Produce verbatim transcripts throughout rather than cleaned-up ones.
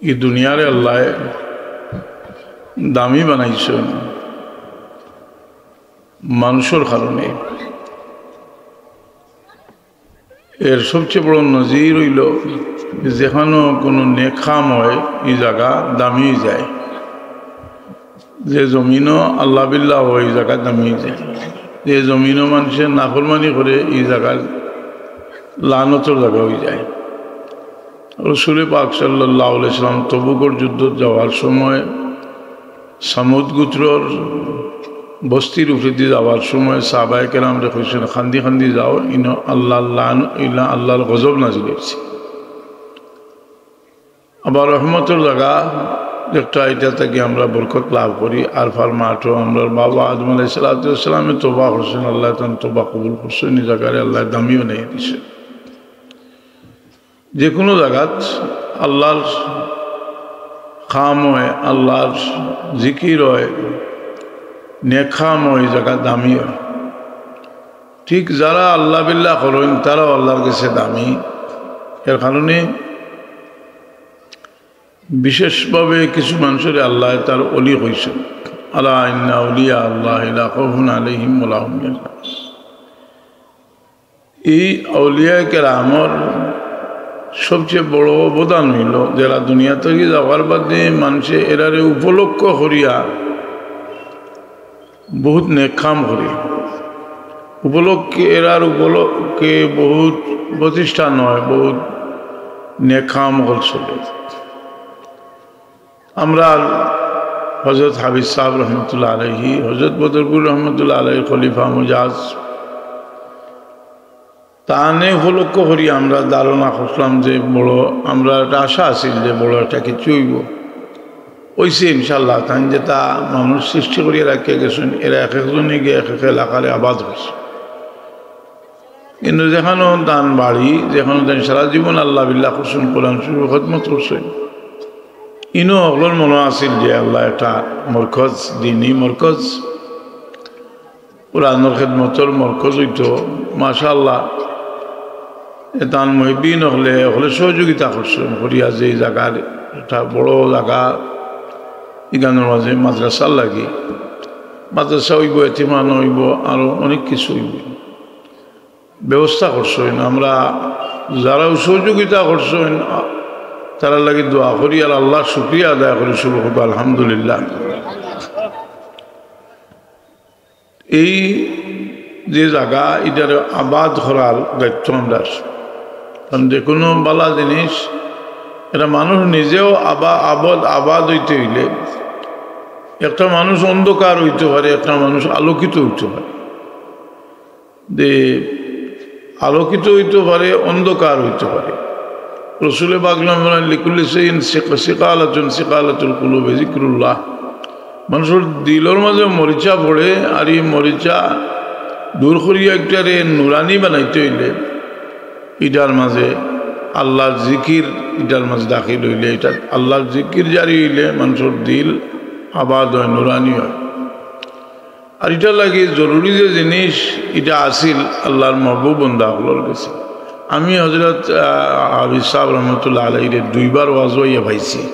ই দুনিয়ারে আল্লায় দামি বানাইছইন মানুষর কারণে। এর সবচেয়ে বড় নজির অইলো, যেখানো কোনো নেক কাম অয়, ই জাগা দামি অইযায়। যে জমিনো আল্লাহ বিল্লাহ অয়, ই জাগা দামি অইযায়। যে জমিনো মানষে নাফরমানি করে, ই জাগা লানতর জাগা অইযায়। রসুলে পাক সাল্লাল্লাহু আলাইহি ওয়াসাল্লাম তবুকর যুদ্ধত যাওয়ার সময়, সামুদ গোত্রর বস্তির উপরেদি যাওয়ার সময় সাহাবায়ে কেরামরে কইছইন, "কান্দি কান্দি যাও, ইনো আল্লাহর লান-, ইলা আল্লাহর গজব নাজিল অইছে।" আবার রহমতর জাগা একটা, ইটা থাকি আমরা বরকত লাভ করি। আরফার মাঠো আমরার বাবা আদম আলাইহিস সালাতু ওয়াস সালামে তওবা করছইন, আল্লায় তান তওবা কবুল করছইন, ই জাগারে আল্লায় দামি বানাই দিছইন। যে কোনো জাগাত আল্লাহর কাম অয়, আল্লাহর জিকির অয়, নেক কাম অয়, ই জাগা দামি অয়। ঠিক যারা আল্লাহ বিল্লাহ করইন, তারাও আল্লাহর গেছে দামি। এর কারণে বিশেষভাবে কিছু মানষরে আল্লায় তার অলি কইছইন, "আলা ইন্না আউলিয়া আল্লাহি লা খাউফুন আলাইহিম ওয়া লা হুম ইয়াহজানুন।" ই আউলিয়ায়ে কেরামর সবচেয়ে বড় অবদান অইলো, যেরা দুনিয়া থাকি যাওয়ার বাদে মানষে এরারে উপলক্ষ করিয়া বহুত নেক কাম করে। উপলক্ষে, এরার উপলক্ষে বহুত প্রতিষ্ঠান অয়, বহুত নেক কাম অকল চলে। আমরার হজরত হাফিজ সাহেব রহমতুল্লাহ আলাইহি, হজরত বদরপুর রহমতুল্লাহ আলাইহি, খলিফা মুজাজ, তানে উপলক্ষ করি আমরা ধারণা করছিলাম যে বড়, আমরার একটা আশা আছিল যে বড় একটা কিছু অইবো। অইছে ইনশাআল্লাহ, তাইন যেটা মানুষ সৃষ্টি করিয়া রাখিয়া গেছইন, এরা এক একজনে গিয়া এক এক এলাকারে আবাদ করছে। কিন্তু যেখানো তান বাড়ি, যেখানো তান সারা জীবন আল্লাহ বিল্লাহ করছইন, কোরআন শরীফ খেদমত করছইন, ইনো হকলর মনো আছিল যে আল্লায় একটা মরকজ, দিনি মরকজ, কোরআনর খেদমতর মরকজ অইতো, মাশাআল্লাহ। এ তান মুহিব্বিন অকলে, অকলে সহযোগিতা করছইন, করিয়া যে ই জাগার একটা বড় জাগা, ইখানর মাঝে মাদ্রাসার লাগি, মাদ্রাসা অইবো, এতিমখানা অইবো, আরো অনেক কিছু অইবো, ব্যবস্থা করছইন। আমরা যারাও সহযোগিতা করছইন, তারার লাগি দোয়া করি আর আল্লাহর শুকরিয়া আদায় করি, শুরু করবো আলহামদুলিল্লাহ। এই যে জাগা, ইটারে আবাদ করার দায়িত্ব আমরার। কারণ যে কোনো বালা জিনিস, এটা মানুষ নিজেও আবা-, আবাদ, আবাদ অইতে অইলে একটা মানুষ অন্ধকার অইতে পারে, একটা মানুষ আলোকিত অইতে পারে। যে আলোকিত অইতে পারে, অন্ধকার অইতে পারে। রসুলে পাক সাল্লাল্লাহু আলাইহি ওয়াসাল্লাম বলেন, "লিকুল্লি শাইইন সিক-, সিকালাতুন, সিকালাতুল কুলুবি যিকরুল্লাহ।" মানষর দিলর মাঝে মরিচা পড়ে, আর ই মরিচা দূর করিয়া একটারে নুরানি বানাইতে অইলে ইটার মাঝে আল্লাহর জিকির, ইটার মাঝে দাখিল অইলে, ইটা আল্লাহর জিকির জারি অইলে মানষর দিল আবাদ অয়, নুরানি অয়। আর ইটার লাগি জরুরি যে জিনিস, ইটা আছিল আল্লাহর মাহবুব বন্দা অকলর গেছে। আমি হজরত, আহ, হাফিজ সাহেব রহমতুল্লাহ আলাইহিরে দুইবার ওয়াজো আইয়া পাইছি।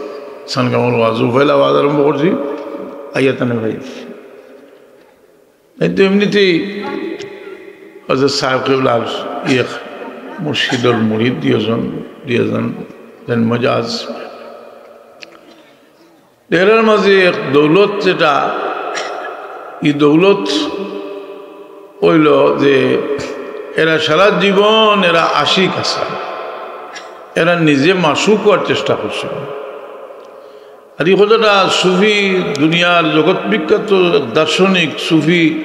সানগামর ওয়াজো, পয়লা ওয়াজ আরম্ভ করছি, আইয়া তানে পাইছি। এই তো এমনিতেই হজরত সাহেব কিবলার ইয়ে মুর্শিদর মুরিদ দুইজন, দুইজন, দেন মজাজ। এরার মাঝে এক দৌলত যেটা, ই দৌলত অইলো যে এরা সারা জীবন এরা আশিক আছে, এরা নিজে মাশুক অওয়ার চেষ্টা করছে। আর ই কথাটা সুফি, দুনিয়ার জগৎ বিখ্যাত দার্শনিক সুফি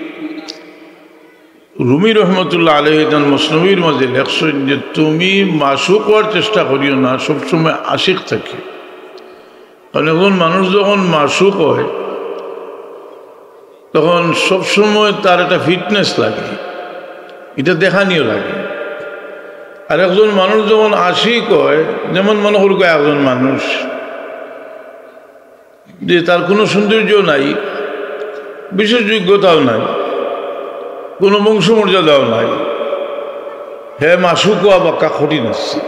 রুমি রহমতুল্লাহ আলাইহি তান মসনবীর মাঝে লেখছইন যে, "তুমি মাশুক অওয়ার চেষ্টা করিও না, সবসময় আশিক থাকিও।" কারণ একজন মানুষ যখন মাশুক অয়, তখন সবসময় তার একটা fitness লাগে, ইটা দেখানিও লাগে। আর একজন মানুষ যখন আশিক অয়, যেমন মনো করুক্কা একজন মানুষ যে তার কোনো সৌন্দর্য নাই, বিশেষ যোগ্যতাও নাই, কোনো বংশমর্যাদাও নাই, হে মাশুক অওয়া বাক্কা কঠিন আছে।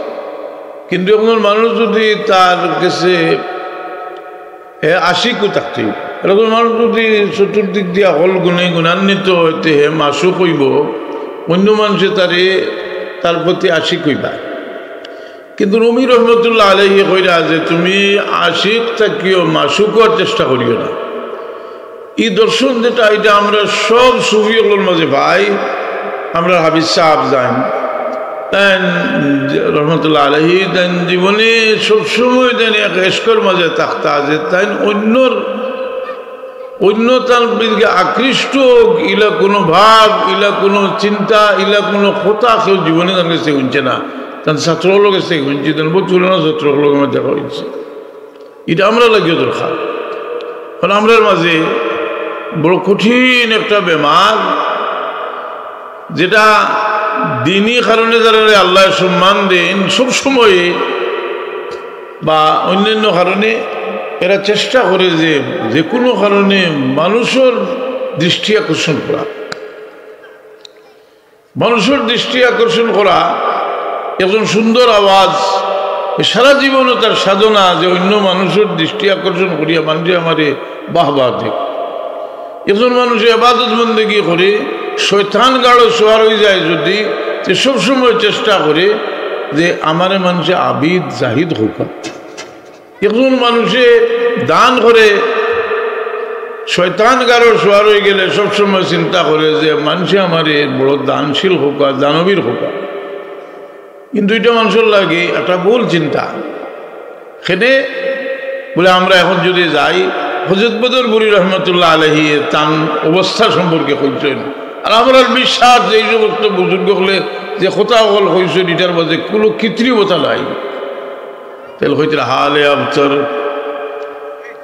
কিন্তু একজন মানুষ যদি তার কাছে হে আশিকও থাকতে, এরকম মানুষ যদি চতুর্দিক দিয়া হকল গুণে গুণান্বিত অইতে হে মাসুক অইবো, অন্য মানুষে তারে, তার প্রতি আশিক অইবা। কিন্তু রুমি রহমতুল্লাহ আলাইহি কইরা যে তুমি আশিক থাকিও, মাসুক অওয়ার চেষ্টা করিও না। ই দর্শন যেটা, এটা আমরা সব সুফি অকলর মাঝে পাই। আমরা হাফিজ সাহেব যাইন, তাইন রহমতুল্লাহ আলাইহি, তাইন জীবনে সবসময় তাইন এক এশকর মাঝে থাকতা, যে তাইন অন্যর, অন্য তান প্রতি আকৃষ্ট হোক, ইলা কোনো ভাব, ইলা কোনো চিন্তা, ইলা কোনো কথা কেউ জীবনে তান কাছে হুনছে না। তান ছাত্র অকলর কাছে হুনছে, তান বহুত পুরানা ছাত্র অকলর লগে দেখা অইছে। এটা আমরার লাগিও দরকার, কারণ আমরার মাঝে বড় কঠিন একটা বেমার, যেটা দিনি কারণে যারারে আল্লায় সম্মান দেইন, সব সময়ে বা অন্যান্য কারণে এরা চেষ্টা করে যে, যে কোনো কারণে মানুষর দৃষ্টি আকর্ষণ করা। মানুষর দৃষ্টি আকর্ষণ করা, একজন সুন্দর আওয়াজ, এ সারা জীবনও তার সাধনা যে অন্য মানুষর দৃষ্টি আকর্ষণ করিয়া মানুষে আমারে বাহবা দেউক। একজন মানুষে ইবাদত বন্দেগি করে, শয়তান গাড়ো সওয়ার অইযায় যদি, তে সবসময় চেষ্টা করে যে আমারে মানুষে আবিদ জাহিদ কউক্কা। একজন মানুষে দান করে, শয়তান গাড়ো সওয়ার অইগেলে সবসময় চিন্তা করে যে মানুষে আমারে বড় দানশীল কউক্কা, দানবীর কউক্কা। কিন্তু এটা মানুষর লাগি একটা ভুল চিন্তা। কেনে বুলে আমরা এখন যদি যাই, হজরত বদরপুরী রহমতুল্লাহ আলাইহি তান অবস্থা সম্পর্কে কইছইন, আর আমরার বিশ্বাস যে এই সমস্ত বুজুর্গ অকলে যে কথা অকল কইছইন, এটার মাঝে কোনো কৃত্রিমতা নাই। তেল কইতরা حال ابتر،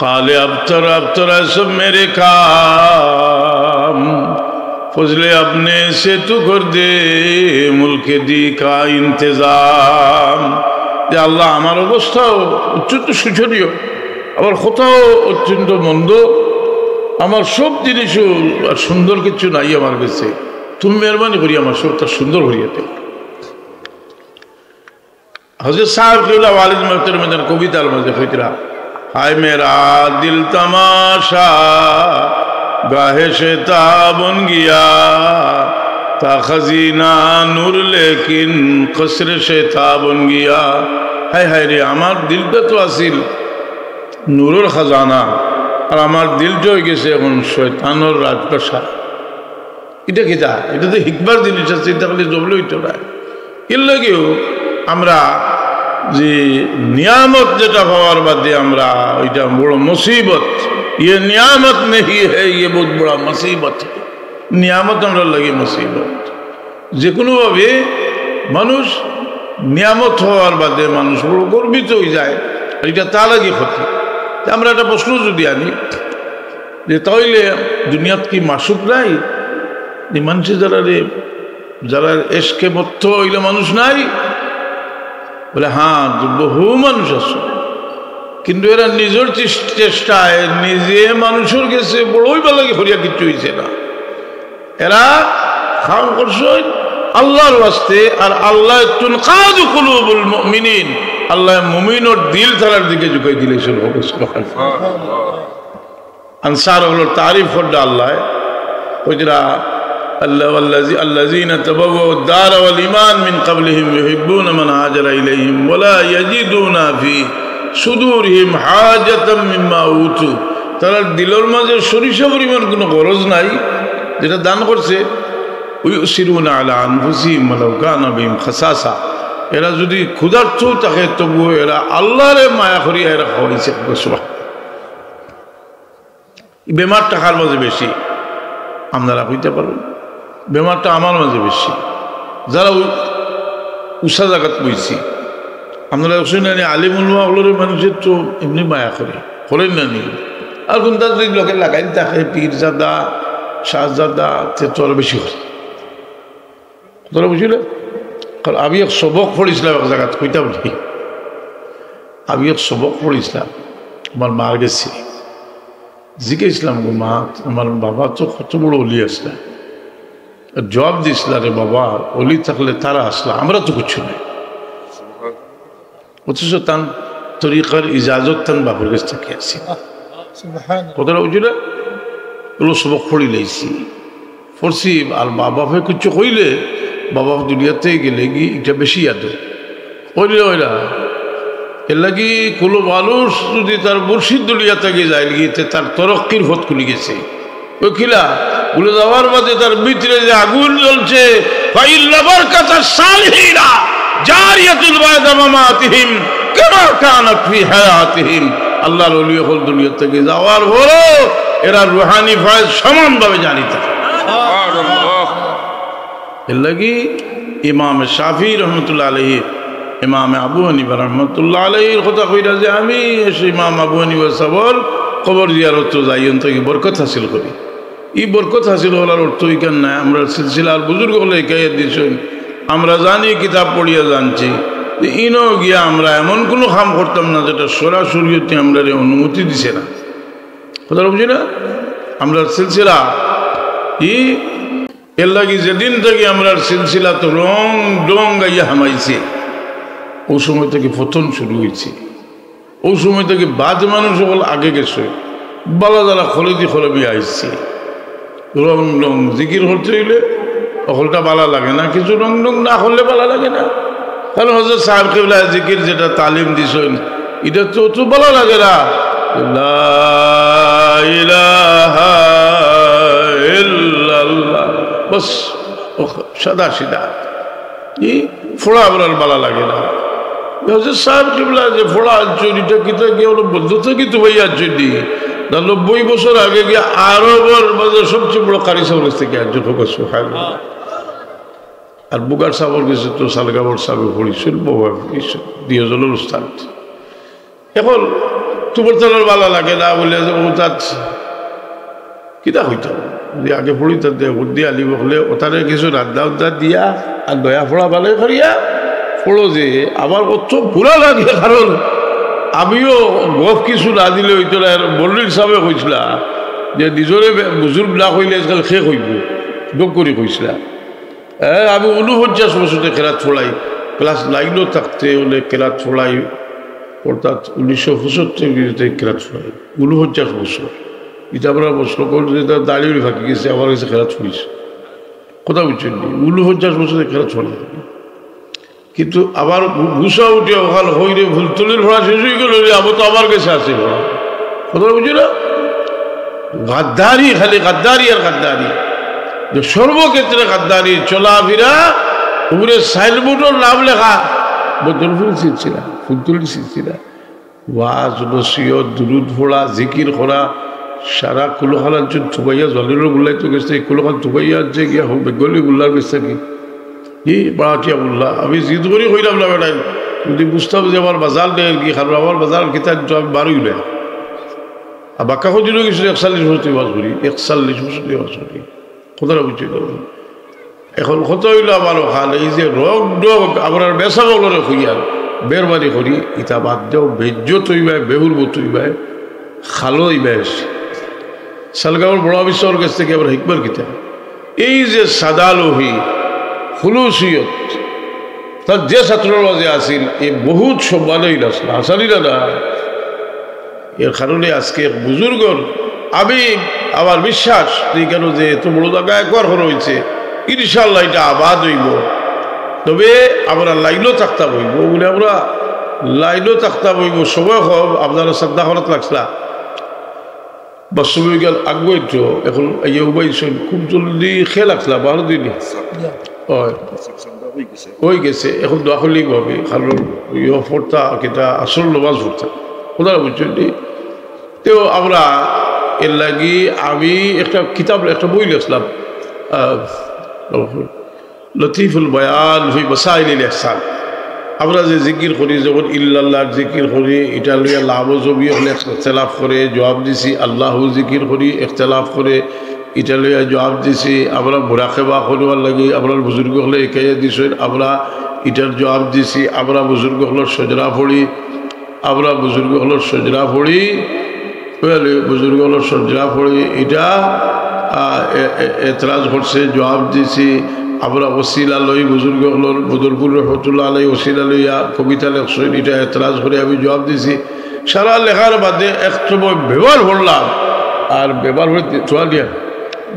قال ابتر، ابتر ہے سب میرے کام، فضل اپنے سے تو کر دے ملک دی کا انتظام। যে আল্লাহ, আমার অবস্থাও অত্যন্ত শোচনীয়, আমার কথাও অত্যন্ত মন্দ, আমার সব জিনিসও আর সুন্দর কিছু নাই আমার কাছে, তুমি মেহেরবানি করি আমার সবটা সুন্দর করিয়া দেও। হজরত সাহেব কিবলা ওয়ালিদ মোহতরম তান কবিতার মাঝে কইতরা, ہائے میرا دل تماشا گاہ شیطان بن گیا، تھا خزینہ نور لیکن قصر شیطان بن گیا۔ হায় হায় রে, আমার দিলটা তো আছিল নূরর খাজানা, আর আমার দিলটা অইগেছে এখন শয়তানর রাজপ্রাসাদ। এটা কিতা? এটা তো হিকবার জিনিস আছে, এটা খালি জবলে অইতো নায়। এর লাগিও আমরা যে নিয়ামত যেটা পাওয়ার বাদে আমরা, এটা বড় মুসিবত। یہ نعمت نہیں ہے، یہ بہت بڑا مصیبت ہے। নিয়ামত আমরার লাগি মুসিবত। যে কোনোভাবে মানুষ নিয়ামত হওয়ার বাদে মানুষ বড় গর্বিত অইযায়, আর এটা তার লাগি ক্ষতি। তে আমরা একটা প্রশ্ন যদি আনি, যে তাইলে দুনিয়াত কি মাসুক নাই? যে মানুষে যারারে, যারার এশকে মত্ত অইলা মানুষ নাই? বুলে, হ্যাঁ, বহু মানুষ আছে, কিন্তু এরা নিজর চেস-, চেষ্টায় নিজে মানুষর গেছে বড় অইবার লাগি করিয়া কিচ্ছু অইছে না। এরা কাম করছইন আল্লাহর ওয়াস্তে, আর আল্লাহ তুনকাদু কুলুবুল মুমিনিন, আল্লাহ মুমিনর দিল তারার দিকে ঝুঁকাই দিলাইছইন। আনসার অকলর তারিফ কররা আল্লায়, কইরা, আল্লাহ, والذي-، الذين تبوأوا الدار والإيمان من قبلهم يحبون من هاجر إليهم ولا يجدون في صدورهم حاجة مما أوتوا। তারার দিলর মাঝে সরিষা পরিমাণ কোনো গরজ নাই, যেটা দান করছে। ويؤثرون على أنفسهم ولو كان بهم خصاصة। এরা যদি ক্ষুধার্ত থাকে, তবুও এরা আল্লাহরে মায়া করি এরা খাওয়াইছে। সুবহান। এই বেমারটা কার মাঝে বেশি? আপনারা কইতা পারইন? বেমারটা আমার মাঝে বেশি। যারা উ-, উষা জাগাত বইছি, আপনারা দেখছইন না নি, আলিম উলামা অকলরে মানুষে তো এমনে মায়া করে, করেন না নি? আর কোনটা যদি লগে লাগাইল থাকে, পীরজাদা, শাহজাদা, তে তো আরো বেশি করে। কথাটা বুঝলে? কারণ আমি এক সবক পড়ছিলাম এক জাগাত, কইতাম নি? আমি এক সবক পড়ছিলাম, আমার মার গেছে। জিজ্ঞেসলাম, "গো মা, আমার বাবা তো কত বড় অলি আছলা।" আর জবাব দিছলা, "রে বাবা, অলি থাকলে তারা আছলা, আমরা তো কিচ্ছু নাই।" অথচ তান তরিকার ইজাজত তান বাপর গেছ থাকি আছে। সুবহানাল্লাহ। কথাটা বুঝলে? অলা সবক পড়ি লাইছি, পড়ছি, আর মা বাপে কিছু কইলে, বাবা দুনিয়াতে গেলে গি এটা বেশি ইয়াদ অয়। কইলে অইলা, এর লাগি কোনো মানুষ যদি তার মুর্শিদ দুনিয়া থাকি যায় গি, তে তার তরক্কির পথ খুলি গেছে। ওই কিলা? বলে, যাওয়ার বাদে তার ভিতরে যে আগুন জ্বলছে, "ফাইন্না বারাকাতাস সালিহিনা জারিয়াতুন বা'দা মামাতিহিম কামা কানাত ফি হায়াতিহিম।" আল্লাহর ওলি অকল দুনিয়া থাকি যাওয়ার পরও এরা রুহানি ফয়েজ সমানভাবে জারি থাকে। এর লাগি ইমাম শাফি রহমতুল্লাহ আলাইহি, ইমাম আবু হানিফা রহমতুল্লাহ আলাইহির কথা কইরা যে আমি এসে ইমাম আবু হানিফা সাবর কবর জিয়ারত যাই, অন থাকি বরকত হাসিল করি। ই বরকত হাসিল করার অর্থ ইখান নায়। আমরার সিলসিলার বুজুর্গ অকলে হিকাইয়া দিছইন, আমরা জানি, কিতাব পড়িয়া জানছি যে ইনো গিয়া আমরা এমন কোনো কাম করতাম না যেটা সরাসরি অতে আমরারে অনুমতি দিছে না। কথা বুঝি না? আমরার সিলসিলা ই এর লাগি যেদিন থাকি আমরার সিলসিলাত রং ডং আইয়া হামাইছে, অউ সময় থাকি পতন শুরু অইছে। অউ সময় থাকি বাদ মানুষ অকল আগে গেছে, বালা যারা খলেদি খলবি আইছে। রং ডং জিকির করতে অইলে অকলটা বালা লাগে না, কিছু রং ডং না করলে বালা লাগে না। কারণ হজরত সাহেব কিবলায় জিকির যেটা তালিম দিছইন, এটা তো অত বালা লাগে না। লা ইলাহা ইল্লাল্লাহ। বাস, ও সাদা সিধা। ই পড়া আমরার বালা লাগে না। হজরত সাহেব কিবলা যে পড়া আনছইন, এটা কিতা গিয়া অলা বন্ধ থাকি তুবাইয়া আনছইন নি? না, নব্বই বছর আগে গিয়া আরবর মাঝে সবচেয়ে বড় কারি সাবর গেছ থাকি আনছইন। সুবহানাল্লাহ। আর বুগার সাবর গেছে তো সালগাবর সাবে পড়ছইন, বাবা পড়ছইন, দুইও জনর উস্তাদ। এখন তুমার তারার বালা লাগে না বলে যে ও তাত কিতা কইতাম, যে আগে পড়ি তাতে হুদ্দি আলী বকলে ও তারে কিছু রাদ্দা উদ্দা দিয়া আর দয়া পড়া বালাই করিয়া পড়ো যে আমার অত বুরা লাগে, কারণ আমিও গফ কিছু না দিলে অইতো না। এর মল্লিক সাবে কইছলা যে নিজরে বে-, বুজুর্গ না কইলে আজকাল খে কইব, ডোক করি কইছলা। হ্যাঁ, আমি ঊনপঞ্চাশ বছরে কেরাত পড়াই, ক্লাস নাইনও থাকতে অনে কেরাত পড়াই, অর্থাৎ উনিশশো পঁচাত্তর ইংরেজিতে কেরাত পড়াই, ঊনপঞ্চাশ বছর। এটা আমরা প্রশ্ন করি যে তার দাড়ি উড়ি ফাঁকি গেছে, আমার গেছে কেরাত পড়িছে। কথা বুঝছইন নি? ঊনপঞ্চাশ বছরে কেরাত পড়াই। কিন্তু আবার গু-, গুসা উঠে ওখান হইরে ফুলতলির পড়া শেষ অই গেল, রে, আবার তো আমার গেছে আছে পড়া। কথা বুঝি না? গাদ্দারি, খালি গাদ্দারি আর গাদ্দারি। যে সর্বক্ষেত্রে গাদ্দারি, চলাফিরা, উপরে সাইনবোর্ডর নাম লেখা, বদরপুর সিলসিলা, ফুলতলি সিলসিলা। ওয়াজ, নসিহত, দুরুদ পড়া, জিকির করা, সারা কুলখান আনছইন তুবাইয়া, জলিলর গুল্লাই তো গেছে, এই কুলখান তুবাইয়া আনছে গিয়া, হো, বেঙ্গলি গুল্লার গেছে কি? ই বাড়াটিয়া গুল্লা, আমি জিদ করি কইলাম না বেটাই, যদি বুঝতাম যে আমার বাজার নেই আর কি, কারণ আমার বাজার কিতা নিতো আমি বারোই না। আর বাক্কা কদিনও কিছু একচল্লিশ বছর তুই বাস করি, একচল্লিশ বছর তুই বাস করি। কথাটা বুঝছি তো? এখন কথা অইলো আমার ওখানে এই যে রং ডগ, আমরা বেসা বলরে কইয়ার, বেরবানি করি, ইতা বাদ দেও, বেইজ্জত অইবায়, বেহুরমত অইবায়, খালো অইবায়। সালগাঁওর বড় অফিসর গেছ থাকি আমরা হিকবার কিতা? এই যে সাদালুহি, খুলুসিয়ত, তার যে ছাত্রর মাঝে আছিল, এ বহুত সম্মানই আসলে, আসানি না না। এর কারণে আজকে এক বুজুর্গর, আমি, আমার বিশ্বাস, এই কেন যে এত বড় জায়গা একবার করা হয়েছে, ইনশাআল্লাহ এটা আবাদ অইব। তবে আমরা লাইনও থাকতাম অইব, বলে আমরা লাইনও থাকতাম অইব, সময় কম, আপনারা শ্রদ্ধা করাত লাগছিলা। বাস্তবে গেল আগুয়াইতো, এখন ইয়ে উবাইছইন, খুব জলদি খেয়াল রাখলা, বারো দিনে। অয়। অই গেছে, এখন দোয়া করলেই হবে, কারণ ইয়ে পড়তা, কিতা আসল নামাজ পড়তা। ওনারা বুঝছইন নি? তেও আমরা এর লাগি আমি একটা কিতাব, একটা বই লেখলাম, আহ, লতিফুল বয়ান ফি মাসাইলিল ইহসান। আমরা যে জিকির করি, যেমন ইল্লাল্লাহর জিকির করি, এটা লইয়া লাভ জমি হলে ইখতিলাফ করে জবাব দিছি, আল্লাহু জিকির করি, ইখতিলাফ করে, এটা লইয়া জবাব দিছি। আমরা মুরাকাবা করিবার লাগি আমরা বুজুর্গ হলে একাইয়া দিছইন, আমরা এটার জবাব দিছি। আমরা বুজুর্গ হলে সজরা পড়ি, আমরা বুজুর্গ হলে সজরা পড়ি, বুঝলে, বুজুর্গ হলে সজরা পড়ি, এটা, আহ, এ-, এ-, এতরাজ করছে, জবাব দিছি। আমরা ওসিলা লই, বুজুর্গ অকলর বদরপুর রহমতুল্লাহ আলাই ওসিলা লইয়া কবিতা লেখছইন, ইটা এতরাজ করি আমি জবাব দিছি। সারা লেখার বাদে এক সময় বেবার পড়লাম, আর বেবার পড়ে তোরা দিয়া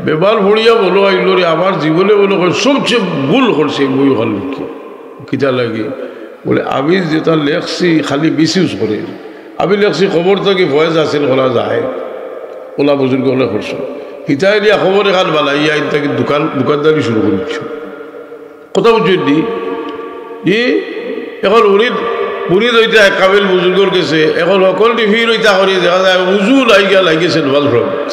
বেবার পড়িয়া বলো আইলো রে, আমার জীবনে মনে হয় সবচেয়ে ভুল করছি এই বই অখান লিখি। কিতা লাগি? বলে, আমি যেটা লেখছি খালি মিসইউজ করে। আমি লেখছি খবর থাকি ফয়েজ হাসিল করা যায়, ওলা বুজুর্গ অকলে করছো। হিতায় দিয়া খবর এখান বানাইয়া ইন থাকি দোকান, দোকানদারি শুরু করে দিছো। কথা বুঝছইন নি? ই এখন উনি, উনি রইতা এক কাবিল বুজুর্গর গেছে, এখন হকল ডিফি রইতা করি দেখা যায় উজু লাইগা লাগিছে নমাজ পড়ত।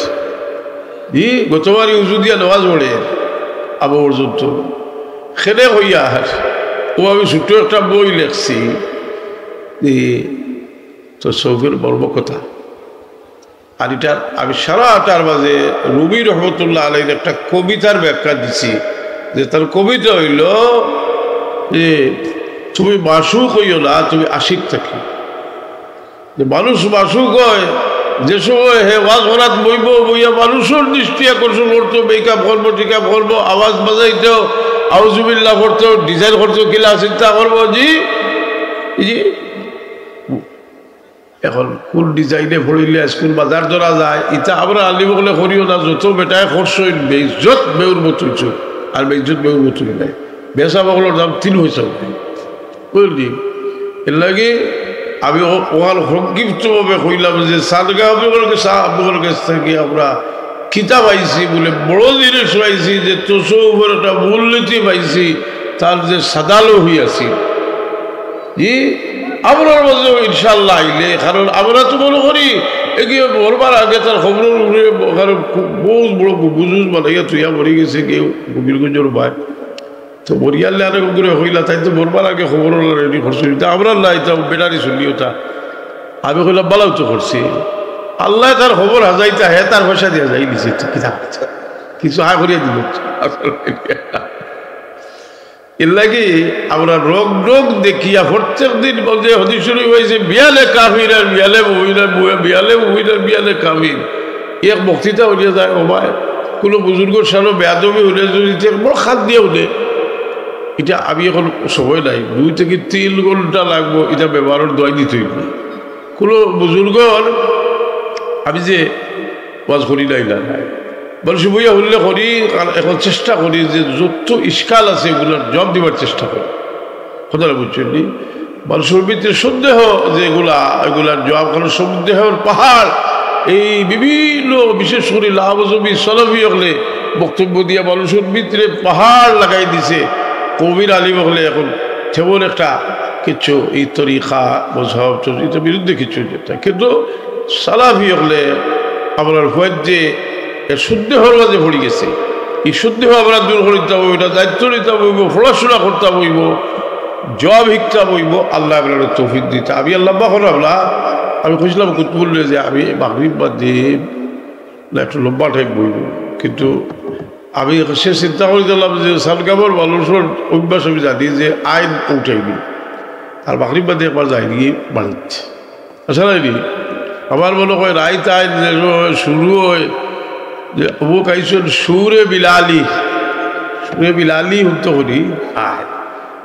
ই গতবারই উজু দিয়া নমাজ পড়ে আবু পর্যন্ত। খেলে হইয়া আর ও আমি ছোট্ট একটা বই লেখছি, ই তসৌফের মর্ম কথা। আর ইটা আমি সারা আটার মাঝে রুমি রহমতুল্লাহ আলাইর একটা কবিতার ব্যাখ্যা দিছি, যে তার কবিতা হইল যে, "তুমি মাশুক হইও না, তুমি আশিক থাকি।" যে মানুষ মাশুক হয়, যে সময় হে ওয়াজ করাত বইব, বইয়া মানুষর দৃষ্টি আকর্ষণ করতো, মেকআপ করবো, টিকআপ করবো, আওয়াজ বাজাইতো, আউজুবিল্লাহ করতো, ডিজাইন করতো, কিলা চিন্তা করবো, জি, জি। এখন কোন ডিজাইনে পড়িলে স্কুল বাজার ধরা যায়, ইটা আমরা আলিম অকলে করিও না, যত বেটায় করছইন, বেইজ্জত বেউর মতো হইছে, আর বেইজ্জত বেউর মতো নাই। বেসা বকলর দাম তিন পয়সা নাই, বুঝলি? এর লাগি আমি ও-, ওখান সংক্ষিপ্তভাবে কইলাম যে সাদগা আমি ওখানে সা-, আমি ওখানে গেছ থাকি আমরা কিতাব আইছি বলে বড় জিনিস পাইছি, যে তসৌফর একটা মূলনীতি পাইছি, তার যে সাদালো হইয়াছি। জি, আমরার মাঝেও ইনশাআল্লাহ আইলে, কারণ আমরা তো মনে করি এগিয়ে মরবার আগে তার খবরর উপরে, কারণ খুব, বহুত বড় বুজুজ বানাইয়া তুইয়া মরি গেছে কেউ গোবিন্দগঞ্জর ভাই। তো মরিয়ালে আরেক করে কইলা, তাই তো মরবার আগে খবর হলো রেডি করছে, কিন্তু আমরা না, এটা বেটারি শুনি ওটা। আমি কইলাম, "বালাউ তো করছি, আল্লাহ তার খবর হাজাইতা, হে তার পয়সা দিয়া যাই নিছে, তুই কিতা করছ? কিছু আয় করিয়া দিল।" এর লাগি আমরা রোগ রোগ দেখিয়া প্রত্যেক দিন বলতে হদিস শরীফ হয়েছে, "বিয়ালে কাফির আর বিয়ালে মুমিন আর বু-, বিয়ালে মুমিন আর বিয়ালে কাফির।" এক বক্তৃতা হইয়া যায়, ও ভাই, কোনো বুজুর্গর সামনে বেয়াদবি হইলে যদি তে বড় খাত দিয়ে উঠে, এটা আমি এখন সময় নাই, দুই থেকে তিন ঘন্টা লাগবো, এটা ব্যবহারের দোয়াই দিতে হইব। কোনো বুজুর্গর আমি যে ওয়াজ করি নাই না, নাই। মানুষ বইয়া হইলে করি, আর এখন চেষ্টা করি যে যত ইশকাল আছে এগুলোর জবাব দিবার চেষ্টা করি। কথাটা বুঝছেন নি? মানুষের ভিতরে সন্দেহ যেগুলা, এগুলার জবাব, কারণ সন্দেহর পাহাড় এই বিভিন্ন, বিশেষ করে লাহবজবি সলফি হকলে বক্তব্য দিয়া মানুষের ভিতরে পাহাড় লাগাই দিছে। কবির আলিম হকলে এখন তেমন একটা কিছু এই তরিকা, মজহব, তরিকার বিরুদ্ধে কিছু যেটা, কিন্তু সালাফি হকলে আমরা হয়ে যে এ সন্দেহর মাঝে পড়ি গেছে। এই সন্দেহ আমরা দূর করতে হইব, এটা দায়িত্ব নিতে হইব, পড়াশোনা করতে হইব, জবাব শিখতে হইব। আল্লাহ আমরা তৌফিক দিতা। আমি আল্লাহ বাহর আল্লাহ, আমি কইছিলাম কুতুবুল্লাহ যে আমি মাগরিব বাদে না একটু লম্বা টাইম বইব, কিন্তু আমি সে চিন্তা করে দিলাম যে সালগামর মানুষের অভ্যাস আমি জানি যে আইন উঠাইনি, আর মাগরিব বাদে একবার যাইনি বাড়িতে। আচ্ছা, নাই নি? আমার মনে হয় রাইত আইন যে সময় শুরু হয়, যে অমুক আইসন সুরে বিলালি, সুরে বিলালি হুনতে করি, আয়।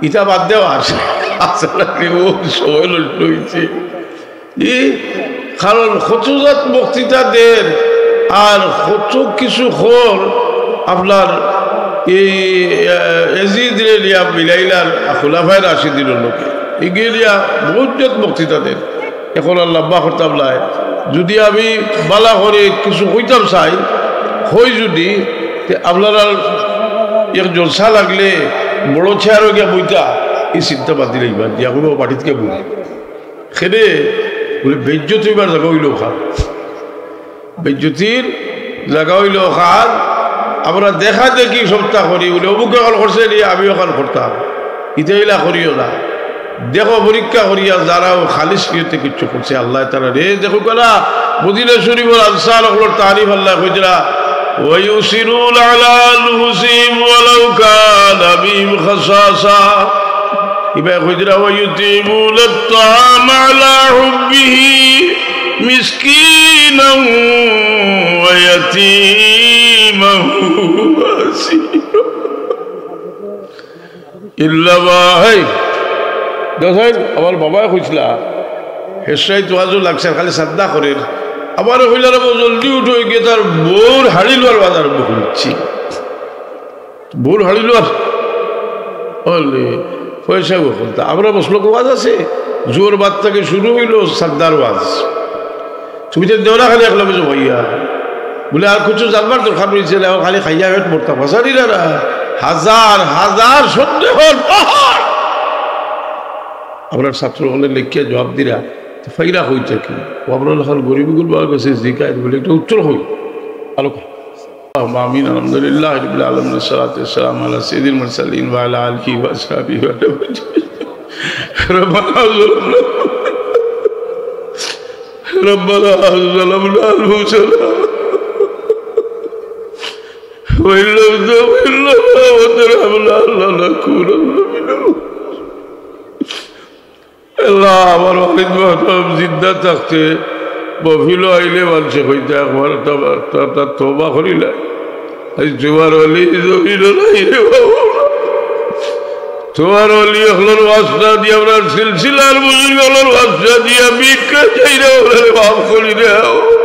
ইটা বাদ দেওয়া আছে। আচ্ছা, নাই নি? ও সময় নষ্ট হইছে। ই কারণ কত জাত বক্তৃতা দের, আর কত কিছু খর আপনার এই, আহ, এজিদ রে লিয়া মিলাইলার খুলাফায়ে রাশিদিনর লোকে। এগিয়ে লিয়া বহুত জাত বক্তৃতা দের। এখন আর লম্বা করতাম নায়। যদি আমি বালা করে কিছু কইতাম চাই, কই যদি, তে আপনারা এক জলসা লাগলে বড় চেয়ারো গিয়া বইতা, এই চিন্তা বাদ দিলে ইমান দিয়া কোনো পার্টিত গিয়া বই। খেদে বলে, "বেইজ্জত হইবার জাগা হইল খান।" বেইজ্জতির জাগা হইল খান। আমরা দেখা দেখি সবটা করি, বলে, "অমুকে অখান করছে নি, আমিও অখান করতাম।" ইতা ইলা করিও না। দেখো, পরীক্ষা করিয়া যারাও খালিস নিয়তে কিছু করছে, আল্লাহ তাআলা রে, দেখো কেনা, মদিনা শরীফর আনসার অকলর তারিফ আল্লাহ কইতরা, "ওয়া ইউসিরুনা আলা আনফুসিহিম ওয়ালাউ কানা বিহিম খাসাসা।" ইবা কইতরা, "ওয়া ইউতিমুনাত তাআমা আলা হুব্বিহি মিসকিনান ওয়া ইয়াতীমান ওয়া আসীরা।" ইল্লা বা, হেই, দেখইন, আমার বাবায় কইছলা, হেশাই তো আজও লাগছে, খালি সাদ্দা করের। আমারে কইলা রে, "বউ, জলদি উঠো, গিয়া তার বউর হাড়ি লওয়ার বাজার আরম্ভ করছি।" বউর হাড়ি লওয়ার? বলে, পয়সা কখন? তা আমরা মুসলক ওয়াজ আছে, জোহর বাদ থাকি শুরু অইলো সাদ্দার ওয়াজ। তুমি তো দেও না খালি একলা বুঝো ভাইয়া। বলে, "আর কিছু জানবার দরকার রইছে না, খালি খাইয়া পেট ভরতাম।" হাজারি না, না, হাজার হাজার সন্দেহর পাহাড়। আমরা ছাত্র হলে লেখিয়া জবাব দিরা, তো ফাইরা কইতে কি? ও আমরা এখন গরিব গুলো কাছে জিকায় বলে একটা উত্তর কই। আলোক। اللهم آمين. الحمد لله رب العالمين. الصلاة والسلام على سيد المرسلين وعلى آله وأصحابه وسلم. ربنا ظلمنا، ربنا ظلمنا أنفسنا وإن لم تغفر لنا وترحمنا لنكونن من الخاسرين. আল্লাহ, আমার ওয়ালিদ মহতরম জিন্দা থাকতে মহফিলো আইলে মানষে কইতা একবার তা-, তা-, তা-, তওবা করিলা। আইজ তুমার ওয়ালি জমিনো নাই রে বাবা। তুমার ওয়ালি অকলর ওয়াস্তা দিয়া, আমরার সিলসিলার বুজুর্গ অকলর ওয়াস্তা দিয়া ভিক্ষা চাইরা অকলরে মাফ করি দেও।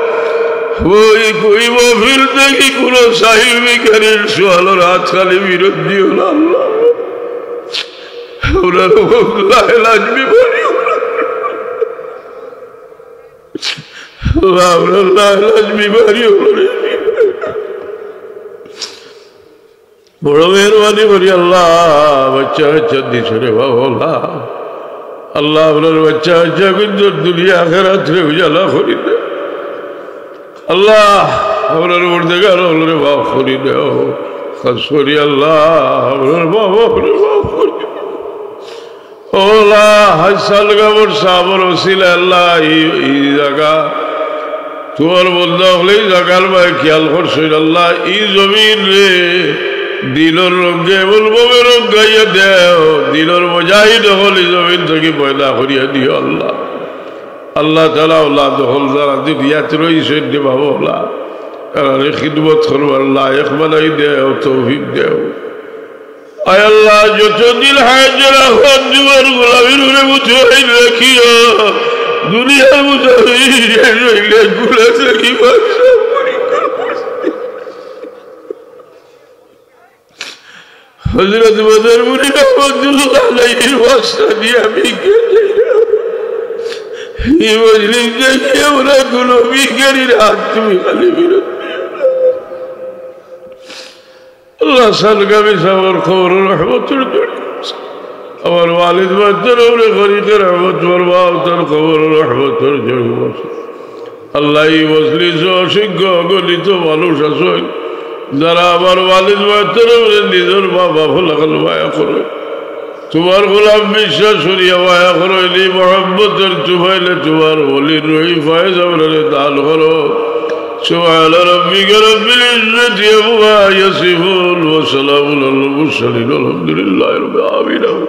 ওই, ওই মহফিল থাকি কুনু সাইল ভিখারির সওয়ালর আত খালি ফিরত দিও না আল্লাহ। আমরার লাইলাজ বিমারি অকলরে, আল্লাহ, আমরার লাইলাজ বিমারি অকলরে বড় মেহেরবানি করি আল্লাহ, বাচ্চা কাচ্চা দিছো রে বাবা আল্লাহ। আল্লাহ, আমরার বাচ্চা কাচ্চা কিন্তু দুনিয়া আখেরাতরে উজালা করি দে। আল্লাহ, আমরার পরওয়ারদিগার অকলরে মাফ করি দেও। খাস করি আল্লাহ, আমরার মা বাপরে মাফ করি দেও। ও আল্লাহ, হাসান গাবর সাবর ওসিলা আল্লাহ, ই, ই জাগা তুমার বন্দা অকলে ই জাগার বায় খিয়াল করছইন আল্লাহ, ই জমিনরে দিলর রঙে এমন ভাবে রঙাইয়া দেও, দিলর মুজাহিদ অকল ই জমিন থাকি পয়দা করিয়া দিও আল্লাহ। আল্লাহ তাআলা আওলাদ অকল যারা দুনিয়াত রইছইন রে বাবা আল্লাহ, তারারে খিদমত করবার লায়েক বানাই দেও, তৌফিক দেও। আয় আল্লাহ, যতদিন হায়াত রাখো, তুমার গোলামির উপরে মুতমাইন রাখিও। দুনিয়ার মুতাবিক রইলে গুলা থাকি বাদশা পরিকল্পনা। হযরত বদরপুরী রহমতুল্লাহ আলাইহির ওয়াস্তা দিয়া আমি গেলে এই মজলিস দেখি আমরা কোনো ভিখারির হাত তুমি খালি ফিরত দিও না। আল্লাহ, হাসান গাবর সাবর কবরো রহমতর ঝড়ি বর্ষা। আমার ওয়ালিদ মহতরমরে করিতে রহমত ফরমাও, তার কবরো রহমতর ঝড়ি বর্ষা। আল্লাহ, ই মজলিসো অসংখ্য অগণিত মানুষ আছইন, যারা আমার ওয়ালিদ মহতরমরে নিজর মা বাপ লাখান মায়া করইন। তুমার গোলাম বিশ্বাস করিয়া মায়া করইন, ই মহব্বতর তুফাইলে তুমার ওলির রুহি ফয়েজ আমরারে দান করো। سبحان ربك رب العزة عما يصفون وسلام على المرسلين والحمد لله رب العالمين.